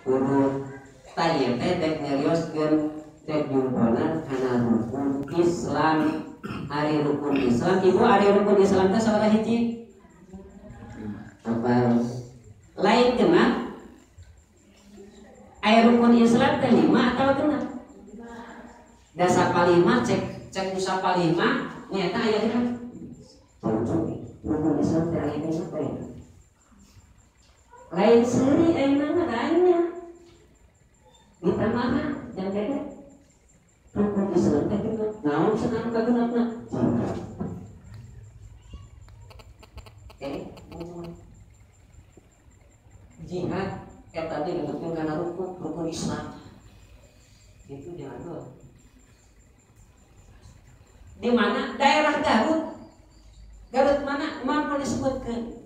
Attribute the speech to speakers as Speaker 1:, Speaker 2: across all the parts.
Speaker 1: Urut tah ieu teh dek nyarioskeun dek jumponan kana rukun Islam. Ari rukun Islam ibu ari rukun Islam teh sabaraha hiji? Apa? Lain genap. Ari rukun Islam teh 5 atau genap? Da sapalima cek cek nu sapalima nyaeta aya genap. Rukun Islam teh aya genap teh. Lain seuri ayeuna mah nya. Ditambahan jang beda. Rukun Islam teh genep. Naon cenah anu kagenepna? Jihad eta teh disebutkeun kana rukun Islam. Itu jangan dulu. Di mana daerah Garut? Garut mana? Mampu disebutkeun.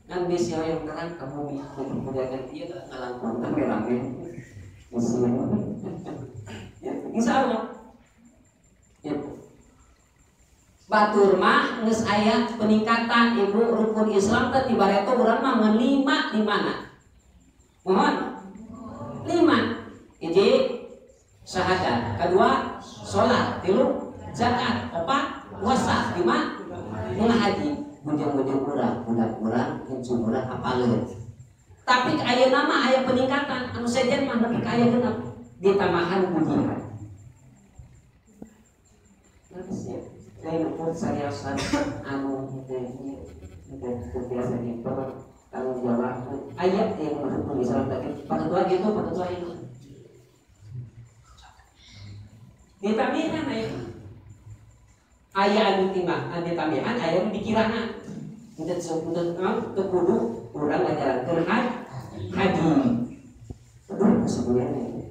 Speaker 1: Ngan bisi hoyong terang ka bumi kudu ieu ngalangkung rame-rame. Ya, insyaallah. Ya. Batur mah geus aya peningkatan ibu rukun Islam teh ti bareto urang mah ngan 5 di mana? Mohon. 5. Hiji syahadat, kedua salat, tilu zakat, opat puasa, 5 haji. Bujang-bujang urang, budak urang, incu urang apaleun. Tapi ayeuna mah aya peningkatan, anu sejen mah nepi ka aya genep ditambahan ku jihad. Lain ukur seriusan anu teu biasa diper tanggung jawab aya yang rukun Islam tadi Pak Ketua gitu, Pak Ketua itu ditambahan aya aya anu timah ditambahan aya anu dikirana teu kudu urang ngajalankeun haji. Aduh sebenarnya